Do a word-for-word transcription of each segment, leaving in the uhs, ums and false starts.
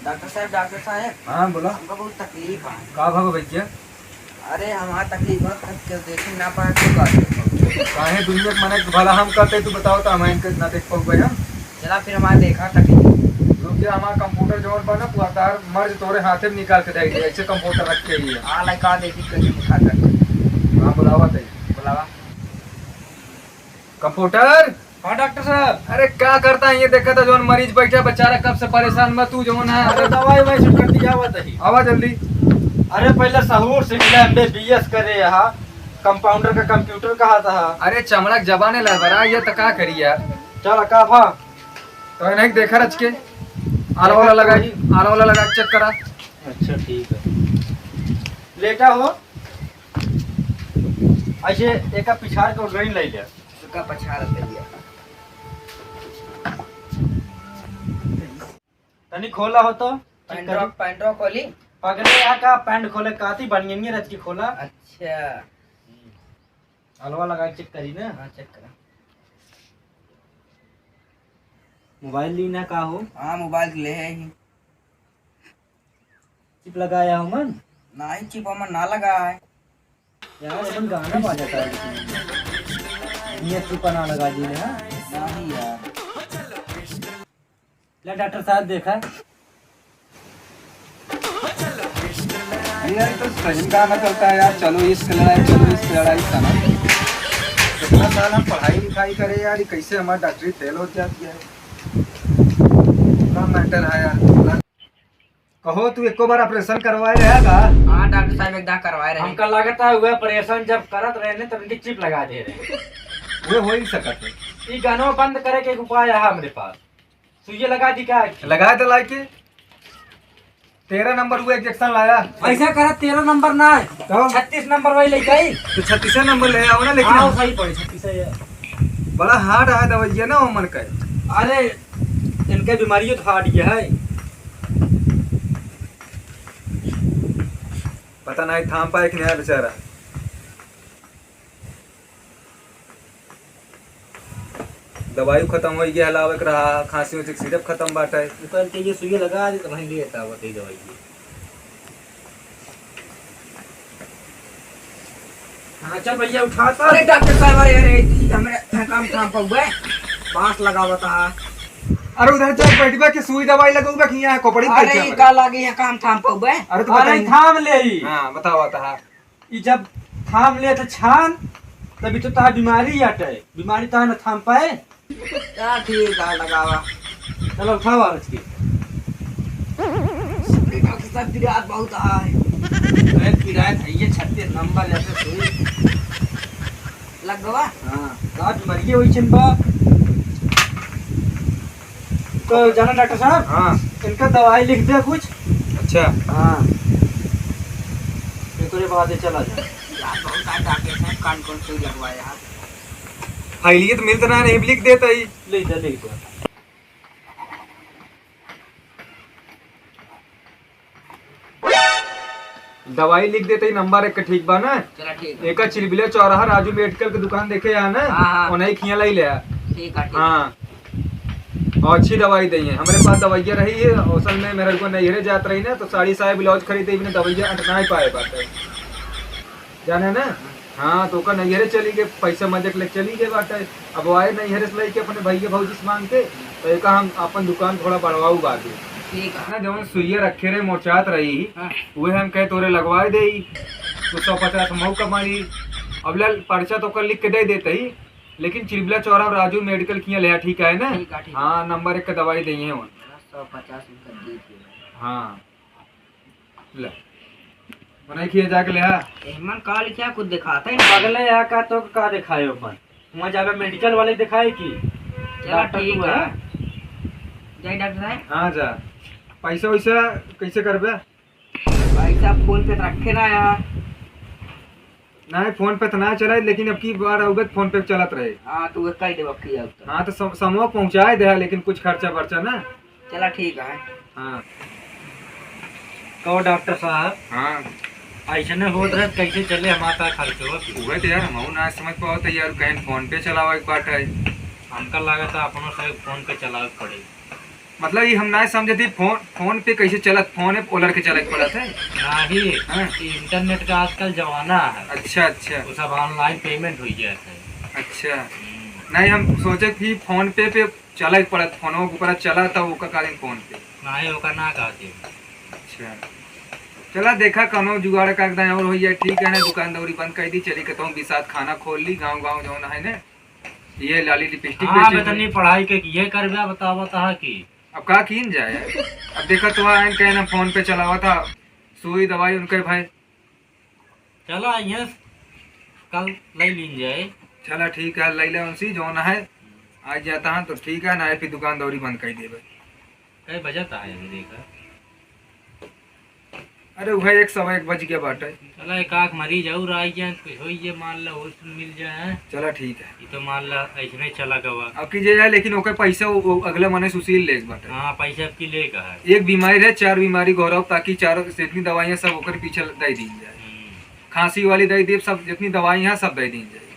डॉक्टर साहब, डॉक्टर साहब, हाँ, बोला। हमका बहुत तकलीफ है। का भवा भैया? अरे, हमार तकलीफ है, तब केहू देखी ना पाए, तो का देखो? काहे दुनिया के मने के भला हम करते, तू बताओ तो हम इनके ना देख पाऊँ भाई हम? चला फिर हमार देखा तकलीफ। रुक जा, हमार कंप्यूटर जौन बा ना, तू आधार मर्ज तोरे हाथे में निकाल के दे दे, ऐसे कंप्यूटर रख के ही है। हाँ, लड़का देखी कैसे दिखा कर। हाँ, बुलावा तई। बुलावा। कंप्यूटर। हाँ डॉक्टर साहब। अरे का करता है ये, देखा था जौन मरीज बैठा बेचारा कब से परेशान बा, तू जौन है। अरे दवाई वाई सेट कर दिया हुआ तही। आवा जल्दी। अरे पहले सहूर सीख ले, एमबीबीएस करे यहाँ, कंपाउंडर का कंप्यूटर कहा था। अरे चमड़ा के जबाने लड़बड़ा, ये तो का करी यार। चल का भा। तो नहीं देखा रच के, आला वाला लगा, आला वाला लगा चेक करा। अच्छा ठीक है, लेटा हो। ऐसे एका पिछाड़ के ओढ़नी ले ले। उसका पछाड़ ले लिया। तनी खोला हो तो। पैंटवा, पैंटवा खोली। पगले यहाँ का पैंट खोले, काती बनियनिया रच के खोला। अच्छा। अलवा लगा के चेक करी ना। हाँ, चेक करा। मोबाइल ली ना का हो? हाँ, मोबाइल ले है ही। चिप लगाया हो मन? नहीं, चिप हमन ना लगा है। यार, अपन गाना बाजता है। ये चिप ना लगा दी ना। नहीं यार। ले डॉक्टर साहब देखा। अरे यार, तो सही गाना चलता है यार, चलो इश्क लड़ाई, चलो इश्क लड़ाई, सनम। कितना साल हम पढ़ाई लिखाई करे यार, ये कैसे हमारी डॉक्टरी फेल हो जाती है? क्या मैटर है यार? कहो, तू एको बार ऑपरेशन करवाए रहा का? हाँ डॉक्टर साहब, एक दाँव करवाए रहे। हमका लगता है वह ऑपरेशन जब करत रहे ने, तब इनकी चिप लगा दे रहे। वो हो ही सकत है। ई गानवा बंद करे के एक उपाय है हमरे पास। सुइया लगा दी का? लगा दे लाई के। तेरह नंबर वो इंजेक्शन लाया। ऐसा करा, तेरह नंबर ना है, तो? छत्तीस नंबर वही लेके आई। तो छत्तीस नंबर ले आओ ना, लेकिन हाँ, हम सही पड़े, छत्तीस है। बड़ा हार्ड है दवाइया ना, उमन का। अरे, इनके बीमारी तो हार्ड ये है। पता नहीं थाम पाए कि नहीं बेचारा। दवाई खत्म हो गया, हलावे के रहा, खांसी उसी के सिरप खत्म बाटे। ऊपर के ये सुइया लगा दे तो वहीं लेता, बताई दवाई ये। हाँ, चल भैया, उठा तो। अरे डॉक्टर साहब, अरे, अरे, ई हमरे काम, काम पउबे। बांस लगावत हा। अरे उधर चल, बैठबा कि सुई दवाई लगउबा कि यहाँ खोपड़ी पे अरे, बैठे ई हमरे? का लागे यहाँ काम थाम पउबे? अरे तो अरे, बताइए। थाम ले ई। हाँ, बतावा तो। ई जब थाम ले तो छान, तभी तो तार बीमारी हटे। बीमारी तार न थाम पाए। चला ठीक है, लगावा। चलो, उठावा रच के। डॉक्टर साहब, पिरात बहुत है। अरे, पिरात है, ये छत्तीस नंबर जैसे सुई। लग गवा? हाँ, रात मरिए वही चन बा। तो जाना डॉक्टर साहब, हाँ। इनका दवाई लिख दे कुछ। अच्छा। हाँ। फिर तोरे बाद ये चला जाए। यार, बहुत आ डॉक्टर साहब, कान कौन सुई लगवाए यार। फाइलिए तो मिलत ना, नहीं लिख देता ही। लिख दे, लिख दे। दवाई लिख देते ही नंबर एक के, ठीक बा ना? चला, ठीक है। एका चिलबिला चौराहा राजू मेडिकल के दुकान देखे यहाँ ना, हाँ, हाँ। ओनही खिया लाई ले आ। ठीक है, ठीक। हाँ। और अच्छी दवाई दइहे। हमरे पास दवाइयाँ रही है, असल में मेरे को नैहरे जात रही ना, तो साड़ी साया ब्लाउज खरीदे बिना दवाइयाँ अंट ना ही पाए बाटे। जाने ना? हाँ, तो ओकर नैहरे चली गए, पैसा मजे के लेके चली गए बाटे। अब वो आए नैहरे से लेके अपने भैया भौजी से मांग के, तो एका हम अपन दुकान थोड़ा बढ़वाऊ बाटे। ठीक है। ना, जौन सुइया रखे रहे, मोचात रही, हाँ। उहे हम कहे तोरे लगवाए देई, तो सौ पचास मऊ कमाई। अब ले पर्चा तो ओकर लिख के दे देते ही, लेकिन चिलबिला चौराहा और राजू मेडिकल किया ले, ठीक है ना? ठीक है, ठीक है। हाँ, नंबर एक का दवाई देइहे। सौ पचास रुपया दे दिए। हाँ। ले। बनाई खिए जाके ले आ। एहमन का लिखा, कुछ दिखाता ही नहीं। पगले यहाँ का तो का दिखाए अपन? वहाँ जाबे मेडिकल वाले दिखाए की? चला, डॉक्टर ठीक तू है। है। जय डॉक्टर साहब। हाँ जा। पैसा वैसा कैसे करबे? पैसा फोन पे रखे ना यार। नहीं, फोन पे तो ना चला, लेकिन अब की बार आउबे तो फोन पे चलत रहे। हाँ, तो वो कह देबो अब की आउब तो। हाँ, तो सम-, समूह पहुँचाए दे, लेकिन कुछ खर्चा बर्चा ना। चला, ठीक है। हाँ। कहो डॉक्टर साहब। हाँ। ऐसने होत रहे, कैसे चले हमारा का खर्च हो? उहे तो यार, हमहू ना समझ पावत है यार, कहीं फोन पे चलावे के बात है। हमका लागत है अपनों से फोन पे चलावे के पड़े। मतलब, ये हम ना समझे थे, फोन, फोन पे कैसे चलत, फोन पे ओलर के चले के पड़त है। नहीं, हाँ। ये इंटरनेट का आजकल जमाना है। अच्छा, अच्छा। वो सब online payment हो गया है। अच्छा। हम्म। नहीं, हम सोचे कि फोन पे पे चले के पड़त, फोन के ऊपर चला था, ओका कारण फोन पे। नहीं, ओका ना कहते। अच्छा। चला देखा, कौनो जुगाड़ कर दे और हो जाए, ठीक है ना, दुकान दौरी बंद कर दी, चली कहता हूँ, बिसात खाना खोल ली, गाँव गाँव जौन है ना, ये लाली लिपस्टिक हाँ, बेचे बे, थे। तनी पढ़ाई के ये कर बे, बतावा तहा की। अब का कीन जाए? अब देखा तो आयन कहे ना, फोन पे चलावा था, सुई दवाई उनके भाई। चला, ये कल ले लीन जाए। चला, ठीक है, ले ले उनसे, जौन है, आज जाता है तो ठीक है, ना फिर दुकान दौरी बंद कर देबे। कई बजत है अभी देखा। अरे, वह एक सवा एक बज गया बाटे। चला, एक आध मरीज और आई जाए, कुछ होई जाए, मान ला, होश मिल जाए। चला, ठीक है। ये तो मान ला, ऐसने चला गवा। अब की जे जाए, लेकिन ओकर पैसा वो, वो अगला मने सुशील लेके बाटे। हाँ, पैसा अब की लेके है। एक बीमारी रहे, चार बीमारी गौरव, ताकि चार जितनी दवाइयाँ सब ओकर पीछे दे दी जाए। हम्म। खांसी वाली दे दी, सब जितनी दवाई हैं, सब दे दी जाए।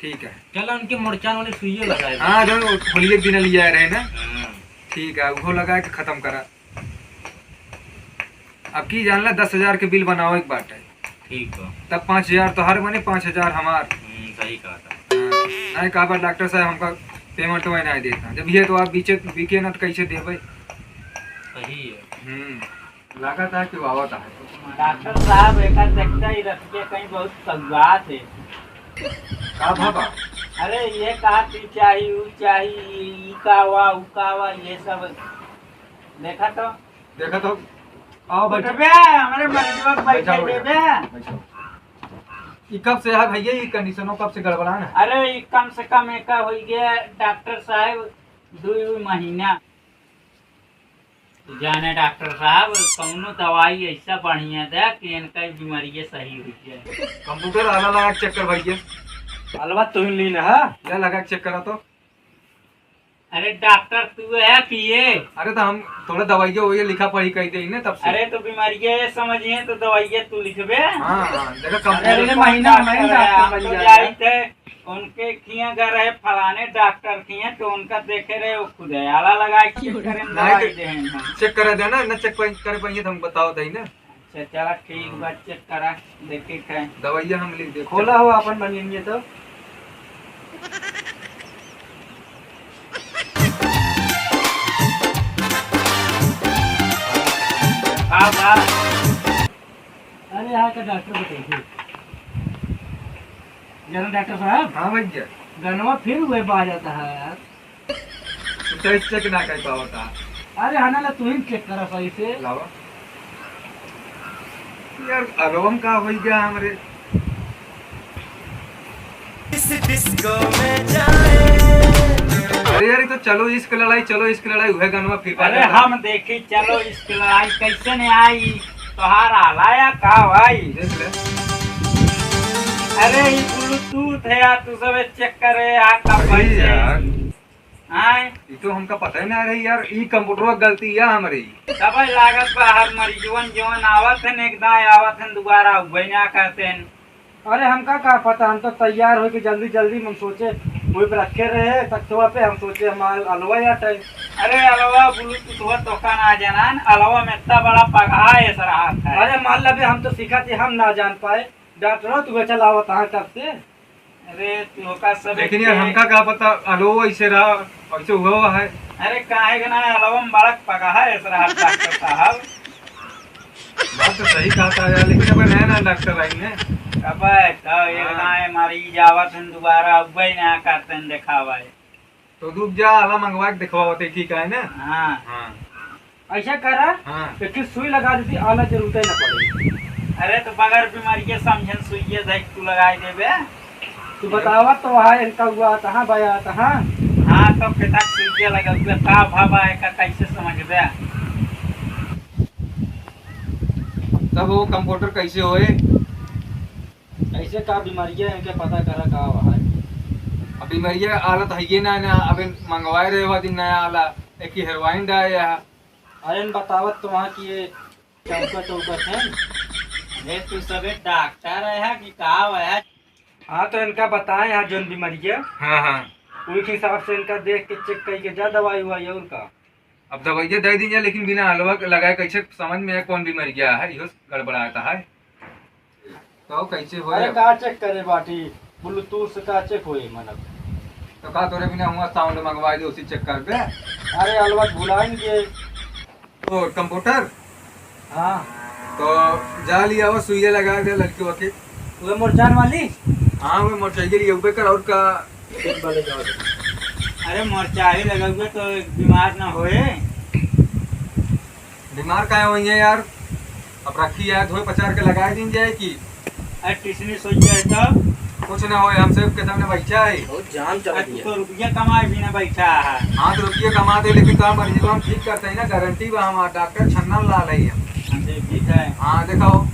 ठीक है। चला, उनके मोरचान वाली सुइयो लगाए दे। हाँ, जो होलिये के दिन लिया रहे ना। हाँ। ठीक है, वो लगा के खत्म करा। अब की जान ला, दस हजार के बिल बनावे के बाटे। ठीक बा। तब पाँच हजार तोहार बने, पाँच हजार हमार। हम्म, सही कहा था। हाँ, नहीं कहा बा डॉक्टर साहब, हमका payment तो नहीं देता। जब ये तो आप बीचे, बिके ना तो कैसे देबे? सही है। हम्म। लागत है कि आवत है। डॉक्टर साहब, एकर देखते ही रख के कहीं बहुत सगुआत है। का भा बा? अरे, ये कहा तू चाही, ऊ चाही, ई, ई का वा, ऊ का वा, ये सब। देखा तो। देखा तो। आओ, बैठो। उठबे, हमारे मरीजवा के बैठे बैठो, बैठो। देबे। बैठो। ई कब से है भैया, ई condition कब से गड़बड़ा है? अरे, ई कम से कम एका होई गया, डॉक्टर साहब, दुई महीना। जाने डॉक्टर साहब, कौनो दवाई ऐसा बढ़िया दे कि इनका ई बीमारी सही हो जाए। कंप्यूटर आला लगा के check कर भैया। अलवा तू ही लीन है। ले लगा के check करा तो। अरे डॉक्टर तू है कि ये? अरे तो हम थोड़ा दवाइया ववाइया लिखा पढ़ी कही दे ना तब से। अरे तो बीमारिया ये समझिए तो दवाइया तू लिखबे। हाँ, हाँ, देखा अरे कंप्यूटर अगले महीना हम डॉक्टर डॉक्टर है, बन तो जाएगा। जाई थे। उनके किहाँ गए रहे फलाने डॉक्टर किहाँ, तो उनका देखे रहे, वो खुद आला लगा के check करे, नहीं दवाई तो देहे हैं। Check करा देना, ना check पाई-, कर पाइए तो हम बताओ दही ना। अच्छा, चला ठीक बा, check करा, देखे के। दवाइया हम लिख देते। खोला हो अपन बनिए तो। का बा? अरे, यहाँ का डॉक्टर बताइए। जनरल डॉक्टर साहब। हाँ भैया। गनवा फिर हुए बा जाता है यार। तो check ना कर पावता। अरे, हाँ ना, ला तू ही check करा सही से। लावा। यार, अलवा में का होई गया हमरे? इस डिस्को में जाए। अरे यार, ये तो चलो इश्क लड़ाई, चलो इश्क लड़ाई, उहे गनवा फिर अरे बाजा। हम देखी, चलो इश्क लड़ाई कैसे नहीं आई, तोहार आला या का भाई? देख ले। अरे, ये Bluetooth है यार, तू सब check करे यार, तब अरे कैसे? यार। आय? ये तो हमका पता ही ना रही यार, ई कंप्यूटरवा गलती या हमरी। तब लागत बा हर मरीजवन जवन आवत हन, एक दाएं आवत हन, दोबारा उबे ना करते हन। अरे हमका का पता, हम तो तैयार होई के जल्दी जल्दी में हम सोचे, वही पे रखे रहे तख्तवा पे, हम सोचे हमार अलवा या टाइम। अरे अलवा Bluetooth हुआ तो का ना जाना, अलवा में इतना बड़ा पगहा ऐसा रहा था। अरे मान ला बे, हम तो सीखा थे, हम ना जान पाए। डॉक्टर तू चलावत हाँ कब से? अरे, तू ओका सब लेकिन यार, एक हमका का पता, अलो ऐसे रहा, ऐसे हुआ हुआ है। अरे, काहे के ना, अलवा में बड़ा पगहा है, ऐसे रहा, डॉक्टर साहब। बात तो सही कहा था यार, लेकिन अब नया नया डॉक्टर आई ने। अबे, तो एक हाँ। ना है, मरीज आवत हैं दोबारा, अब वही ना करते हैं, देखावा है। तो रुक जा, आला मंगवा के दिखवावत है, ठीक है ना? हाँ। हाँ। ऐसा करा, हाँ। एक ठे सुई लगा देती, आला जरूरत ही ना पड़े। अरे तो बगैर बीमारी के समझन सुइये धै तू लगाई देबे। तू बतावा तो, हाँ, इनका हुआ, कहाँ बया, कहाँ? हाँ, तो कितना सुइये लगा हुआ, का भावा है, का कैसे समझबे? तब वो कंप्यूटर कैसे होए? ऐसे का बीमारिया इनके पता करा का हुआ है? अब बीमारिया आलत है ये ना, ना, अब इन मंगवाए रहे हुआ दिन नया आला, एक ही हेरोइन डाया है। अरे इन बतावत तो वहाँ की ये चौका चौका थे। ये तू सबे डॉक्टर है कि का है? हाँ तो इनका बताए यहाँ जोन बीमारिया। हाँ, हाँ। उनके हिसाब से इनका देख के check करके जा दवाई उवाई और का। अब दवाइया दे दीन जाए, लेकिन बिना हलवा के लगाए कैसे समझ में आए कौन बीमारी क्या है, इहो गड़बड़ाता है। तो कैसे हो अरे अब? का चेक करे बाटी, ब्लूटूथ से का चेक होई, मतलब? तो का तोरे बिना हुआ साउंड मंगवा दे, उसी चेक कर दे। अरे अलवा भुलाएंगे। तो कंप्यूटर? हाँ। तो जा लिया वो सुइया लगा दे लड़की के। वो मोरचान वाली? हाँ, वो मोरचाई के लिए ऊपर कर और का। अरे मोरचाई लगउबे तो बीमार ना होए। बीमार काहे होइहैं यार? अब रखी है, धोए पचार के लगाए दीन जाए कि। अरे टिसनी सोच जाए तो। कुछ ना होए, हमसे के सामने बैठा है। बहुत जाम चल अरे रही तू है। तो रुपया कमाए भी ना बैठा है। हाँ, तो रुपया कमा दे, लेकिन काम मर्जी को हम ठीक करते हैं ना, गारंटी बा हमार डॉक्टर छन्ना लाल है हम। हाँ, ठीक है। हाँ, दिखाओ।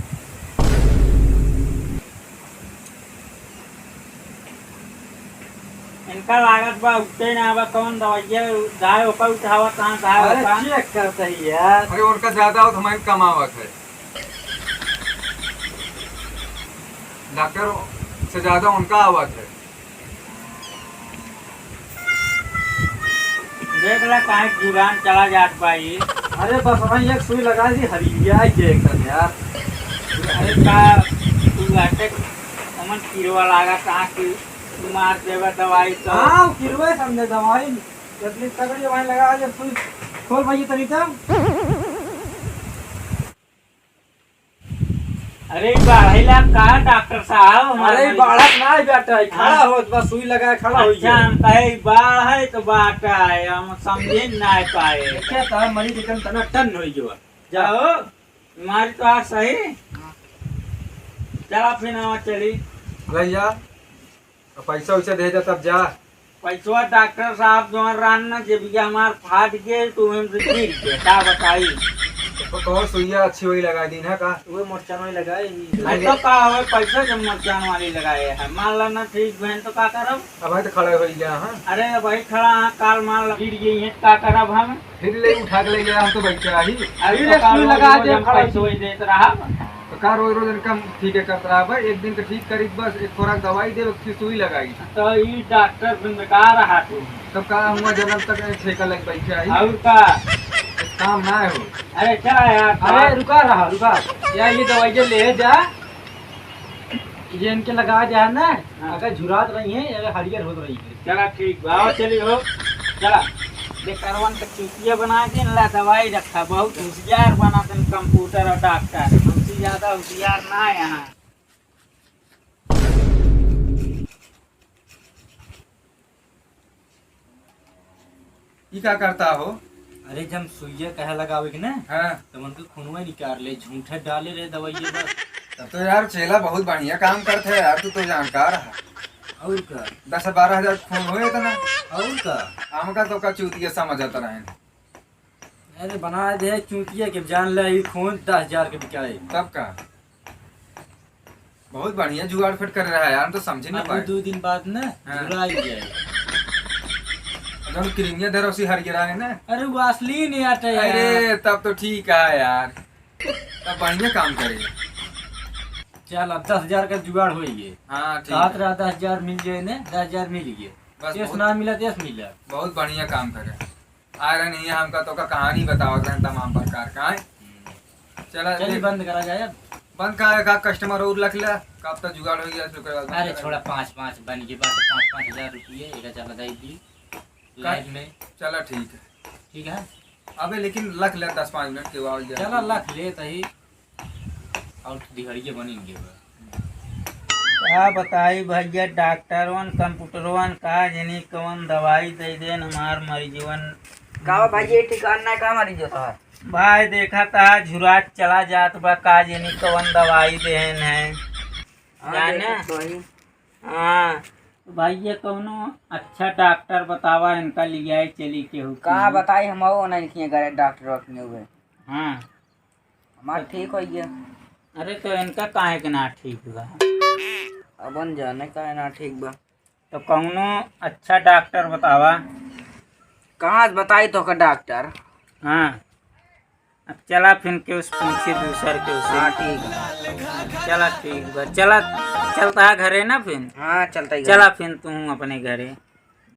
इनका लागत बा उठते ना बा, कौन दवाइया दाए ओकर उठावा, कहाँ दाए अरे ओकर। चेक करते ही यार। अरे उनका ज्यादा आवत, हमारे कम आवत है। डॉक्टर से ज्यादा उनका आवत है। देख ला काहे जुरान चला जात बा ई। अरे बस वहीं एक सुई लगा दी, हरिया के एकदम यार। अरे का तू अटक ओमन किरवा लागा कहाँ की मार देबा दवाई तो। हाँ, किरवे समझे दवाई। जल्दी तगड़ी वहीं लगा दे सुई। खोल भाई तनी तब। अरे बाढ़ेला का डॉक्टर साहब, हमारे अरे मरीज बाढ़त ना है बेटा, ई खड़ा हाँ। होत बस सुई लगा खड़ा हो अच्छा, गया। हम कहे ई बाढ़ है तो बाटा है, हम समझे ना पाए। क्या था मरीज एकदम तना टन हो गया। जाओ, बीमारी तो आज सही। चला फिर आवा चली। भैया, तो पैसा वैसा दे जा तब जा। पैसवा डॉक्टर साहब जौन रहन ना, जेबिया हमार फाट गए तो ओहिम से गिर गए, का बताई। तो कहो सुइया अच्छी वही लगा दी ना का? वो मोरचान वाली लगाई। अरे तो का होए, पैसा जब मोरचान वाली लगाए है, मान ला ना ठीक बहन तो का करब? अब भाई तो खड़े हो गया, हाँ। अरे भाई खड़ा हाँ, काल मान ला गिर गई है, का करब हम? फिर ले उठा के ले गया, हम तो बैठा ही। अरे तो का रोज लगा रोज दे हम खड़ा पैसे ही। वही देत रहा। तो का रोज रोज इनका हम ठीक है करत रहा भाई, एक दिन तो ठीक करी बस, एक खोराक दवाई दे, एक सुई लगाई। तो ई डॉक्टर बेकार रहा तू। तब का हुआ जन्म तक ठेका लग बैठा ही। और का? काम ना हो। अरे चला यार, अरे रुका रहा, रुका। या ये दवाई ले जा। ये इनके लगा दिया है ना, हाँ। अगर झुरात रही है, अगर हरियर होत रही है। चला ठीक बा, आओ चली हो। चला। बेकारवन के चूतिया बना के ला दवाई रखा, बहुत होशियार बना तन कंप्यूटर और डॉक्टर, हमसे ज्यादा होशियार ना है यहाँ। ई का करता हो? अरे, जब सुइया कहे लगावे के ना, हाँ। तो उनके खूनवा निकाल ले, झूठा डाले रहे दवाइया बस। तब तो यार चेला बहुत बढ़िया काम करते है यार, तू तो जानकार है। और का? दस बारह हजार खून होए इतना। और का? हमका तो का चूतिया समझत रहे। अरे, बना दे चूतिया के, जान ले, ई खून दस हजार के बिकाए। तब का? बहुत बढ़िया जुगाड़ फिट कर रहा है यार, हम तो समझे ना अब पाए। दो दिन बाद ना हाँ। झुरा ही जाए। जौन क्रीमिया धरो सी हरियरा है ना। अरे वासलीन यार, अरे यार। तब तो ठीक है यार, तब बढ़िया काम करेगा। चल अब दस हजार का जुगाड़ होइए। हाँ, ठीक कहत है। रहा दस हजार मिल जाए ने, दस हजार मिल गए। बस तेस बहुत ना मिला, तेस मिला। बहुत बढ़िया काम करे। आ रहे नहीं है, हमका तो का कहानी बतावत रहे तमाम प्रकार का है। चला चलिए दे-, बंद करा जाए अब। बंद का है, का कस्टमर और रख ले, कब तक जुगाड़ हो गया, शुक्र है, बंद अरे करा। छोड़ा, पाँच पाँच बन गए, बस पाँच पाँच हजार रुपये, एक चला दे दी। का-, लाइफ में। चला ठीक है। ठीक है। अबे लेकिन रख ले दस पाँच मिनट के बाद जा। चला रख ले तही। और दिहड़िए बनेंगे बा। का बताई भैया, डॉक्टरवन, कंप्यूटरवन का जनी कवन दवाई दे देन हमार मरीजवन। का बा भाई, ये ठिकान ना का मरीजो था? भाई देखा था झुरात चला जात बा, का जनी कवन दवाई देन है। हाँ, जाने? देखत तो ही। हाँ, तो भाई ये कौनो अच्छा डॉक्टर बतावा, इनका लियाए चली केहू का के। बताई, हम वो नहीं किए करे डॉक्टर वक्टर हुए। हाँ। हमार ठीक हो गया। अरे तो इनका काहे के ना ठीक बा? अब न जाने काहे ना ठीक बा। तो कौनो अच्छा डॉक्टर बतावा। कहाँ से बताई तो का डॉक्टर? हाँ। अब चला फिर के उस पूछे दूसर के उसे। हाँ, ठीक बा। चला ठीक बा, चला चलता है घरे ना फिर। हाँ, चलता ही चला घरे। फिर तू अपने घरे।